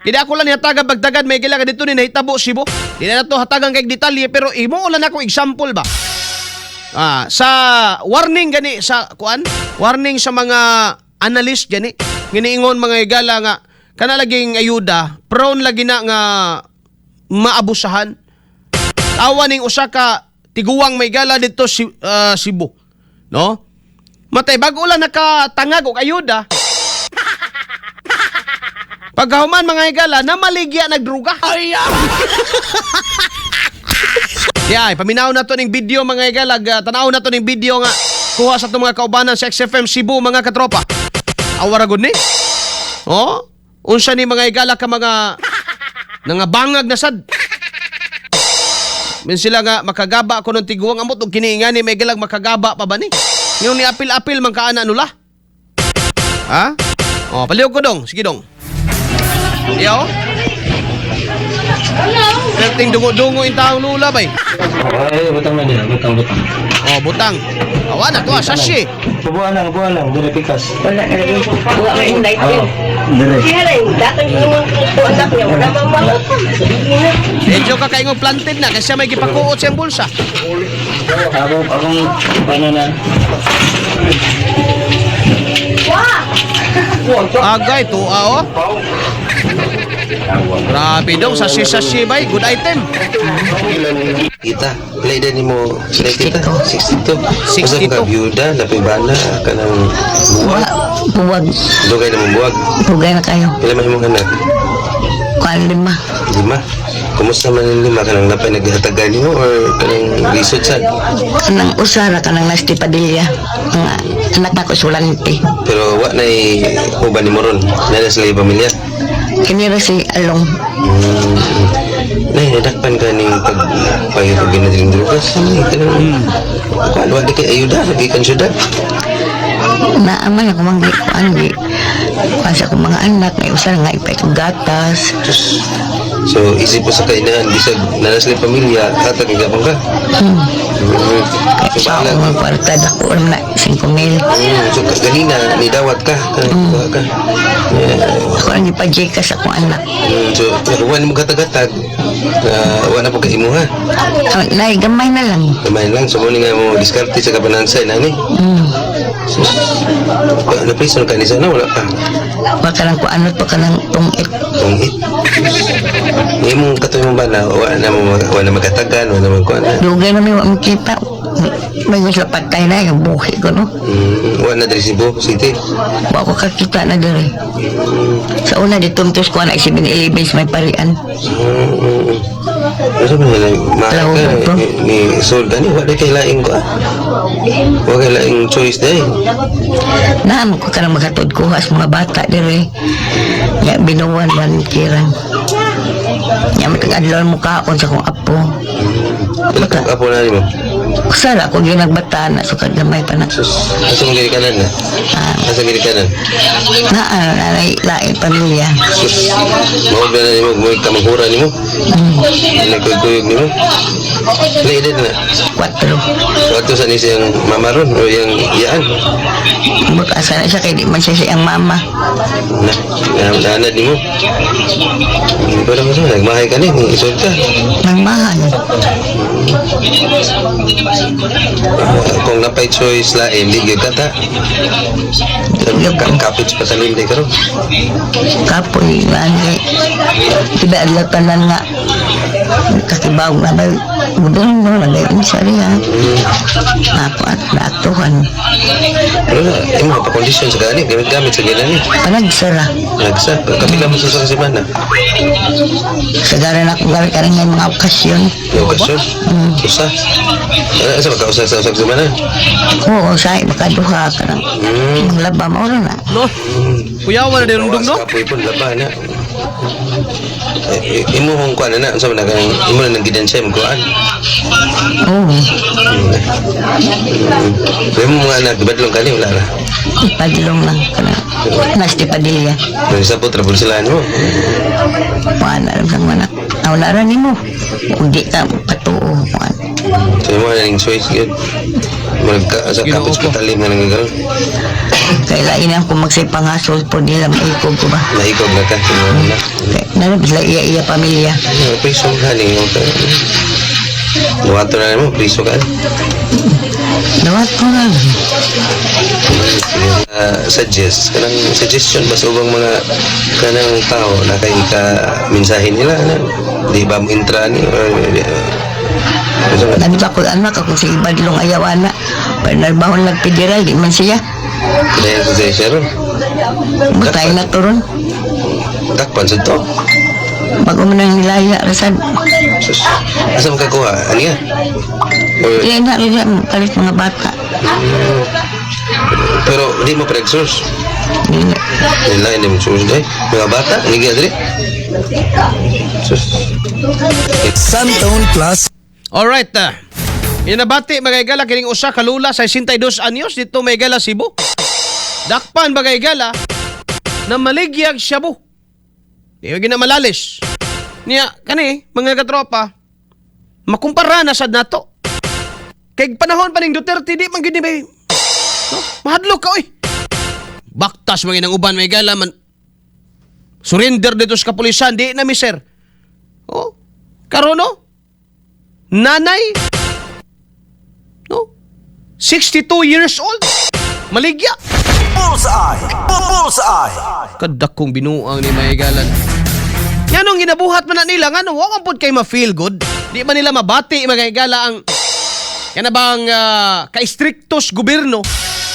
Kaya ako lang nihatagan pagtagad, may kailangan dito ni nahitabo Cebu. Di na nato hatagan kay detalye, pero imo lang ako example ba. Ah, sa warning gani sa kuan, warning sa mga analyst gani. Giniingon, mga higala, nga kana laging ayuda, prone lagi na nga maabusahan. Tawa ning usa ka tiguang may gala dito si Cebu. No? Matay bago lang nakatangag og ayuda. Pagkahuman, mga higala, namaligya nagdruga. Ay! Yeah, paminaw na to ning video, mga higala, tanaw na to ning video nga kuha sa itong mga kaubanan sa XFM Cebu, mga katropa. Awara gud ni. Oh, unsa ni, mga higala, ka mga nangabangag na sad. Min sila nga makagaba ko ng tiguang amot og kini nga ni may galag makagaba pa ba ni? Yung ni apil-apil man kaana nula. Ha? Oh, palihog ko dong. Sige dong. Yo. Perting dungo-dungo yung taong lula bay. Ay, butang na nila, butang, butang. Oh, butang. Awa na to, ah, sachet. Bubuan lang, dire pikas. Wala na rin. Wala na yung light Oo, bill. dire. Siya lang, datang yung po anak niya. Wala mang maot. Medyo kakaingong planted na kasi may gipakuot siyang bulsa. Ako, akong, ano na. Agay, tuwa oh. Grabe dong, sachet-sachet bay. Good item. Kita, pila edad nimo? Pila kita? 62. 62. Usa ka byuda, napay bana kanang buwag. Buwag. Dugay na mong buwag. Bugay na kayo. Pila man imong anak? Kuan lima. Lima. Kumusta man yung lima, kanang napay naghatagan nimo or kanang lisod sad? Kanang usara kanang Nasti Padilla. Nga anak nako sulante. Pero wa nay uban nimo ron. Naa na sila yung pamilya. Kini ra si Along. Nay, nadakpan ka ning pag pag ginadring drugas. Kanang kuan wa di kay ayuda, gikan syudad. Naaman ako manggi kuan gi. Kuan sa akong mga anak may usara nga ipay kong gatas. Sus. So isip mo sa kainahan bisag naa na sila yung pamilya, hatag gyapon ka. Kay So, sa bahala. akong mga kwarta dako ra na 5,000. So, ganina, nidawat ka. Kuha ka. Yeah. Ako ang ipa-Gcash sa akong anak. So, pero wala mo gatag-gatag. Wala na po ka imuha. Ah, nay gamay na lang. Kumain lang. So, muna nga mo diskarte sa kapanansay, nani. So, na-prison ka ni sana, wala pa. Wa ka lang kuan to kanang tungit. Tungit. Imong katoy mo ba na wala na mo wala na magatagan, wala na magkuha na. Dugay na may wa makita. May gusto patay na yung buhi ko no. Wala na diri Cebu City. Wa ko kakita na diri. Sa una dito tos ko na 7-Eleven sa may parian. Ano ba nila? Alam mo Mahal ba ka ito? ni Sol gani wala kay laing ko ah. Wala kay laing choice dai. Naam ko kanang makatod kuha sa mga bata diri. Ya binuwan man kirang. Ya matag-adlaw mo kaon sa akong apo. Pila ka apo na nimo? Kusara ko gyud nagbata na sukad gamay pa na. Sus, asa mong ginikanan na? Asa ginikanan? Naa na lain pamilya. Sus, mao ba na nimo mo ka maghura nimo? Nagkuyog nimo? Pila edad na? Kwatro. So ato sa ni siyang mama ron o yang iyaan? Buta na siya kay di man siya siyang mama. Na, na naanad nimo. Pero mo sa nagmahay ka ni, isod ka. Nang mahal. Ah, kung napay choice lain, di gyud ka ta. Kapit sa patalim di karon. Kapoy lagi. Tiba adlaw tanan nga kakibaw nga ba gobyerno nagayon sa riya. Ako at naaktuhan. Pero imo pa kondisyon sa gani, gamit-gamit sa gani. Panagsara. Nagsa, kapila mo sa semana. Sagaran ako gamit ka rin ng mga okasyon. Yung okasyon? Usa? Ano, sa magkausa sa usag semana? Oo, sa makaduha ka ng laba mo na. No? Kuyawa na din dong no? Kapoy po, laba na. Eh, imo hong kuan na, unsa man na kanang imo na nang gidansya imong kuan. Oo, Pero imo mga anak gibadlong kani wala ra. ipadlong lang ka na. Nasti Padilla. Pero sa po trabol sila nimo. Wala lang sa mga anak. Wala ra nimo. Hindi ka patuo. Kuan. So imo na ning choice gyud. Murag ka sa Ginoo kapit ko. sa patalim na nang karon. Kay lain ang kung magsay pangasol po nila, maikog ko ba. Naikog na ka. Sa mga anak. Kay nalo sila iya iya pamilya. Ano, priso ka ni. Buhato na mo, priso ka. Dawat ko na. Suggest, kanang suggestion ba sa ubang mga kanang tao na kay ka mensahe nila na di ba mo intra ni or Dami pa ko anak ako sa iba dilong ayaw ana. Pero nagbahon nagpederal di man siya. Dahil sa siya ron. Butay na to ron. Dakpan sa to. Bago man ang nilaya rasad. Sus, asa mo kakuha? Ano yan? Or, Iya na rin yan, palit mga bata. Pero di mo preg-source. Dili. Nila, hindi mo source dahil. Mga bata, hindi ka dali. Sus. Santone Plus. Alright. Inabati mga higala kining usa ka lula sa 62 anyos dito may higala Cebu. Dakpan mga higala na maligyag shabu. Di ba ginamalalis? Niya kani mga katropa, makumpara na sad nato. Kay panahon pa ning Duterte, di man gyud ni bay. No? Mahadlok ka oy. Baktas mga inang uban may gala man. Surrender dito sa kapulisan, di na mi sir. Oh. Karon no? Nanay, no? 62 years old. Maligya. Bullseye! Bullseye! Kadakong binuang ni Maygalan. Nganong ginabuhat man na nila, nganong wa man pud kay ma-feel good? Di man nila mabati mga higala ang kana bang ka-strictos gobyerno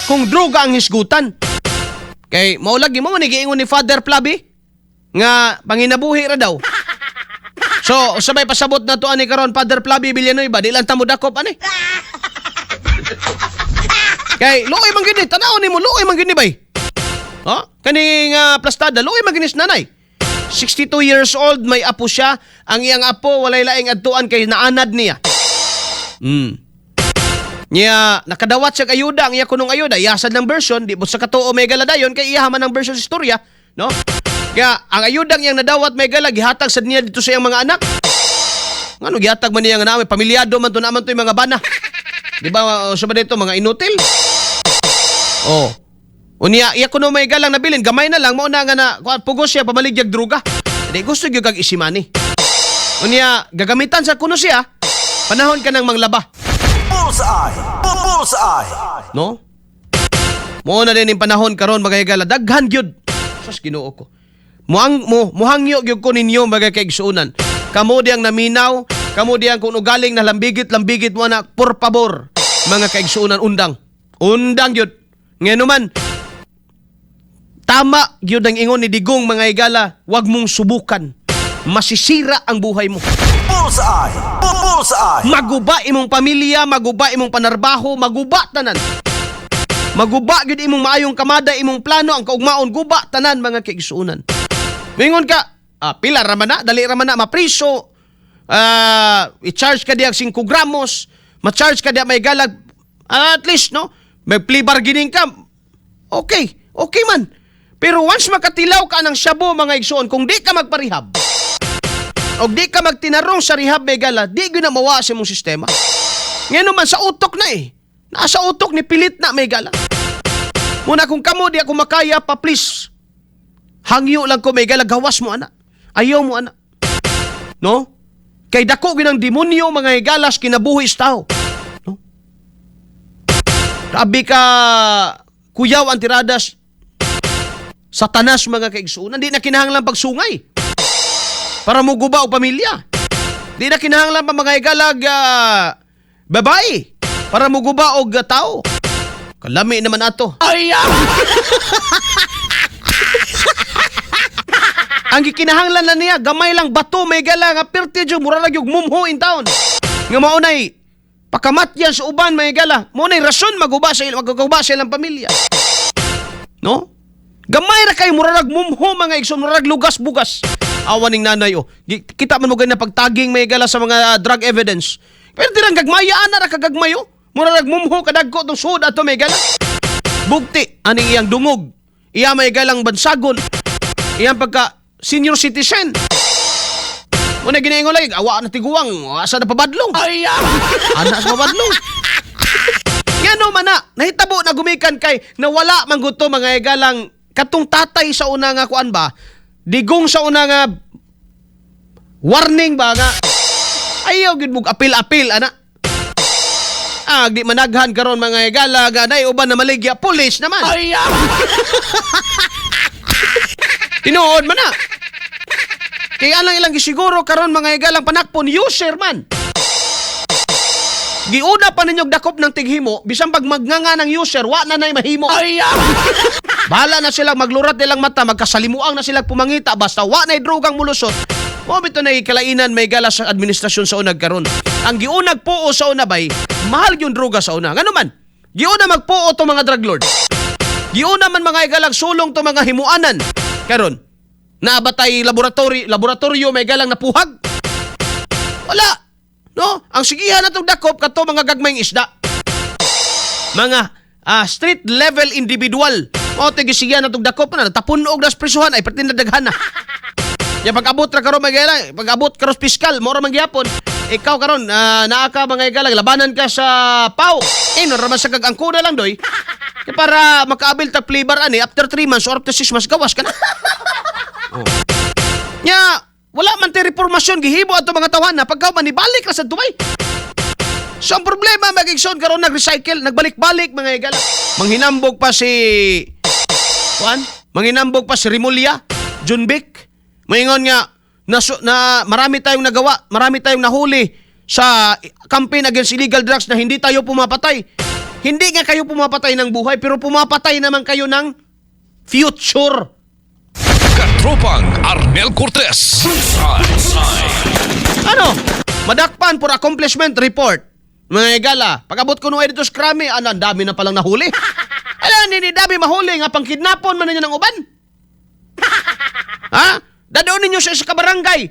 kung droga ang hisgutan. Kay mao lagi mo man giingon ni Father Flavi nga panginabuhi ra daw. So, sabay pasabot na to ani karon Father Flavi Villanueva, di lang ta mo dakop ani. Kay luoy man gyud ni, tan-aw nimo, luoy man gyud ni bay. Oh, kaning plastada, luoy man gyud ni nanay. 62 years old, may apo siya. Ang iyang apo walay laing adtuan kay naanad niya. Niya nakadawat siya ayuda, ang iya kunong ayuda, iyasad ng version, di sa katuo may gala dayon kay iya man ang version sa istorya, no? Kaya ang ayudang iyang nadawat may gala gihatag sad niya dito sa iyang mga anak. Ngano gihatag man niya nga namin pamilyado man to naman to yung mga bana. Di ba sa ba dito mga inutil? Oh. Unya, iya kuno may galang nabilin, gamay na lang mao na nga na kuan, pugos siya pamaligyag druga. Di gusto gyud kag isimani. Unya, gagamitan sa kuno siya panahon ka ng manglaba. Bullseye! Bullseye! No? Mo na din yung panahon karon mga higala, daghan gyud. Sus, Ginoo ko. Muang mo muhangyo gyud ko ninyo mga kaigsuonan. Kamo diyang naminaw, kamo diyang kung ugaling na lambigit lambigit mo na, por pabor mga kaigsuonan, undang. Undang gyud. Ngano man tama gyud ang ingon ni Digong mga higala, wag mong subukan. Masisira ang buhay mo. Bullseye! Bullseye! Maguba imong pamilya, maguba imong panarbaho, maguba tanan. Maguba gyud imong maayong kamada, imong plano, ang kaugmaon guba tanan mga kaigsuonan. Mingon ka, pila ra man na, dali ra man na mapriso. I-charge ka diya 5 gramos, ma-charge ka diya may galag, at least no, may plea bargaining ka. Okay, okay man. Pero once makatilaw ka ng shabu mga igsuon, kung di ka magparehab, o di ka magtinarong sa rehab may gala, di gyud na mawa sa imong sistema. Ngayon man sa utok na eh. Nasa utok ni pilit na may gala. Muna kung kamo di ako makaya pa, please. Hangyo lang ko may gala, gawas mo ana. Ayaw mo ana. No? Kay dako gyud ang demonyo mga higalas kinabuhi sa tao. No? Grabe ka kuyaw ang tiradas Satanas mga kaigsuonan, di na kinahanglan pagsungay para muguba o pamilya. Di na kinahanglan pa mga higalag babae para muguba og tao. Kalami naman ato. Ay! Ang gikinahanglan na niya, gamay lang bato may gala nga pirti jud mura ra gyud mumho in town. Nga mao nay pakamatyan sa uban may gala. Mao nay rason maguba sa ilang maguba sa ilang pamilya. No? Gamay ra kay mura rag mumho mga igsoon, mura rag lugas-bugas. Awa ning nanay oh. Kita man mo ganyan pagtaging may gala sa mga drug evidence. Pero dirang gagmaya ana ra kagagmay oh. Mura rag mumho kadagko tong suod ato may gala. Bugti aning iyang dungog. Iya may galang bansagon. Iyang pagka senior citizen. Muna ginaingon lagi, awa na tiguang, asa na pabadlong. Ay, ana sa pabadlong. Ngano man na nahitabo na gumikan kay nawala man gud to, mga higalang, katong tatay sa una nga kuan ba, digong sa una nga warning ba nga ayaw gid mo apil-apil ana. Ah, di managhan karon, mga higala, ga nay uban na maligya, pulis naman. Ay, tinuod man na. Kaya lang ilang gisiguro karon, mga higalang, panakpon user man. Giuna pa ninyo dakop ng tighimo, bisan pag magnganga ng user, wa na nay mahimo. Ay, bahala na sila maglurat nilang mata, magkasalimuang na sila pumangita, basta wa na'y drogang mulusot. Mo bito na kalainan may gala sa administrasyon sa unag karon. Ang giunag puo sa una bay, mahal yung droga sa una. Ngano man? Giuna magpuo to mga drug lord. Giuna man, mga igalang, sulong to mga himuanan. Karon, naabatay laboratory, laboratoryo may galang napuhag. Wala. No? Ang sigihan natong dakop kato mga gagmayng isda. Mga street level individual. O tigisigihan natong dakop na tapun-og nas prisuhan ay perti na daghan na. Ya pag-abot ra karon, mga igalang, pag-abot karon piskal, mao ra man gihapon. Ikaw karon naa ka, mga igalang, labanan ka sa PAW. Eh no ra man sa kag angkuna lang doy. Kay para makaabil tag plea bar ani after 3 months or after 6 months gawas ka na. Oh. Nya wala man tay reformasyon gihimo ato mga tawhan na pagka manibalik ra sa Dubai. So ang problema, mga igsoon, karon nag-recycle, nagbalik-balik, mga higala. Manghinambog pa si Juan, manghinambog pa si Remulla, Junbic. Maingon nga na marami tayong nagawa, marami tayong nahuli sa campaign against illegal drugs na hindi tayo pumapatay. Hindi nga kayo pumapatay ng buhay pero pumapatay naman kayo ng future. Katropang Arnel Cortez. Bullseye. Ano? Madakpan for accomplishment report. Mga higala, pag-abot ko nung dito sa krami, ano, ang dami na palang nahuli. Ala, nini dami mahuli nga pang kidnapon man ninyo ng uban. Ha? Dadoon ninyo sa isa ka barangay.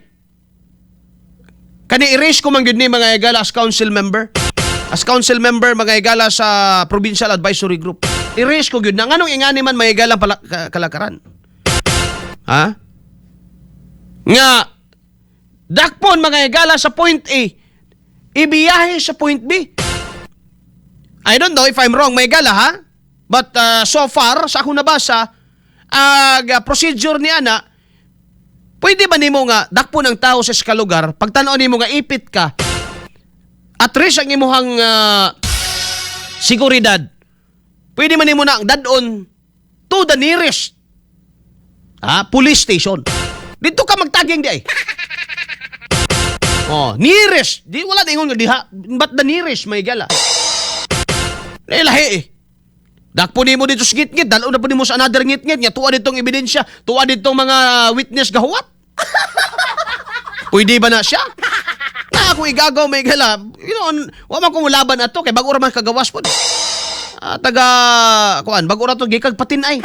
Kani i-raise ko man gyud ni, mga higala, as council member. As council member, mga higala, sa Provincial Advisory Group. I-raise ko gyud na nganong ingani man, mga higala, pala, kalakaran. Ha? Nga dakpon, mga higala, sa point A, ibiyahe sa point B. I don't know if I'm wrong, mga higala, ha? But so far, sa akong nabasa, ag procedure ni ana, pwede ba nimo nga dakpon ang tao sa isa lugar, pagtan-aw nimo nga ipit ka, at risk ang imuhang seguridad, pwede man nimo na ang dad-on to the nearest police station. Dito ka magtaging di ay. Oh, nearest. Di wala na ingon nga diha, but the nearest, may gala. Eh lahi eh. Dakpo nimo dito sa ngitngit, dalo na po nimo sa another ngitngit, nga tuwa ditong ebidensya, tuwa ditong mga witness gahuwat. Pwede ba na siya? Na ako igagaw, may gala. Wa man ko laban ato kay bago ra man kagawas pod. Ah, taga kuan, bago ra to gikag patinay.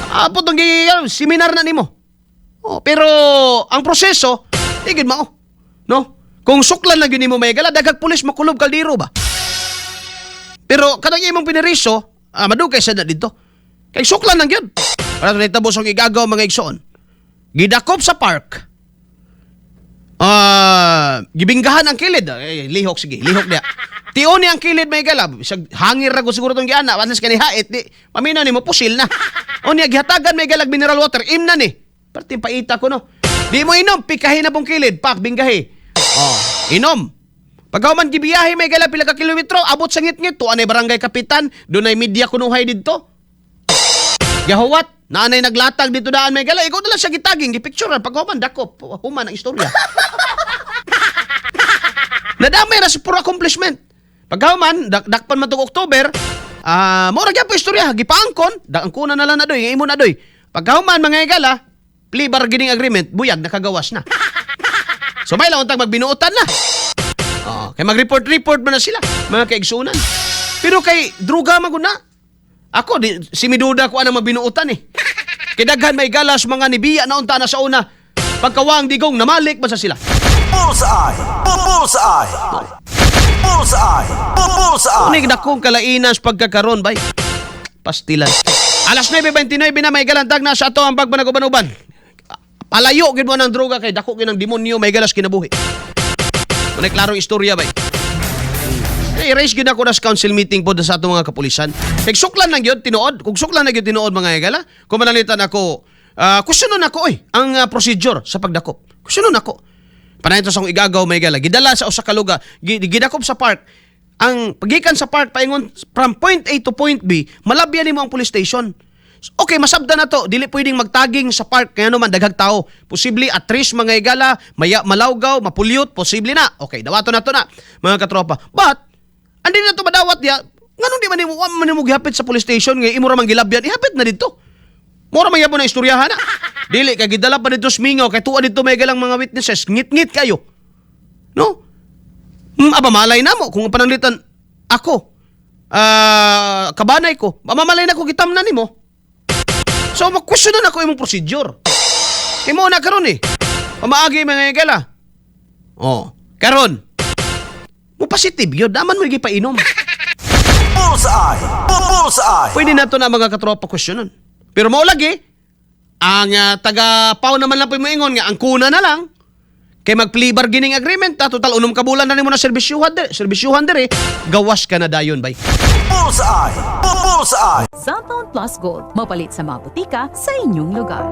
Ah, putong gi seminar na nimo. Oh, pero ang proseso, di gid mao. No? Kung suklan lang gyud nimo, may gala, daghag pulis makulob kaldero ba? Pero kanang imong pineriso, madugay sa na dito. Kay suklan lang gyud. Para nahitabo sa igagaw, mga igsoon. Gidakop sa park. Gibinggahan ang kilid. Eh, lihok, sige, lihok niya. Tiuni ang kilid, may gala. Bisag hangir ra ko siguro tong giana, at least kani hait di paminaw nimo pusil na. O niya gihatagan, may galag, mineral water, im na ni. Perti paita ko no. Di mo inom, pikahi na pong kilid, pak binggahi. Oh, inom. Pagka man gibiyahe, may gala, pila ka kilometro, abot sa ngitngit, tuan ay barangay kapitan, dunay media kunuhay didto. Yahuwat, naanay naglatag dito daan, may gala, ikaw na lang siya gitaging, gipicturean, pagka man dakop, human ang istorya. Nadamay ra sa puro accomplishment. Pagka man, dakpan man tong October, mo ra gyud po istorya, gipaangkon, angkona na lang na doy, imo na doy. Pagka man, mga higala, plea bargaining agreement, buyag nakagawas na. So may lang untag magbinuotan na. Oh, kay mag-report-report man na sila, mga kaigsunan. Pero kay druga man gud na. Ako di simiduda ko anang magbinuotan eh. Kay daghan may galas mga nibiya na unta na sa una. Pagkawang digong namalik ba sa sila. Bullseye! Bullseye! Bullseye! Bullseye! Unig dakong kalainan sa pagkakaroon bay. Pastilan. Alas 9:29 na, may galantag na sa ato ang pagpanaguban-uban. Palayo gid mo ng droga kay dako gid ng demonyo, may galas, kinabuhi. Unay klarong istorya bay. I-raise gyud ako na sa council meeting po sa atong mga kapulisan. Kay suklan lang gyud tinuod, kung suklan na gyud tinuod, mga higala, kung manalitan ako, questionon ako oy ang procedure sa pagdakop. Questionon ako. Panayon sa akong igagaw, may higala. Gidala sa usa ka lugar, gidakop sa park. Ang pagikan sa park paingon from point A to point B, malabyan nimo ang police station. Okay, masabda na to. Dili pwedeng magtaging sa park kaya naman daghang tao. Posible at risk, mga higala, maya malawgaw, mapulyot, posible na. Okay, dawato na to na, mga katropa. But andi na to madawat diya. Nganong di man nimo wa man nimo gihapit sa police station nga imo ra man gilabyan, ihapit na didto. Mura man gyapon na istoryahan na. Dili kay gidala pa didto sa mingaw kay tuwa didto may galang mga witnesses, ngit-ngit kayo. No? Aba malay na mo kung pananglitan ako. Ah, kabanay ko. Mamamalay na ko gitamnan nimo. So mag-question na ako imong procedure. Kay mo na karon eh. Pamaagi, mga higala. Oh, karon. Mo positive yun, daman mo gipainom. Bullseye! Bullseye! Pwede na to na, mga katropa, questionon. Pero mao lagi, ang taga PAO naman lang po moingon nga ang kuna na lang. Kay mag plea bargaining agreement ta, total 6 ka bulan na nimo na serbisyuhan dire, serbisyuhan dire, gawas ka na dayon bay. Bullseye! Bullseye! Xanthone Plus Gold, mapalit sa mga butika sa inyong lugar.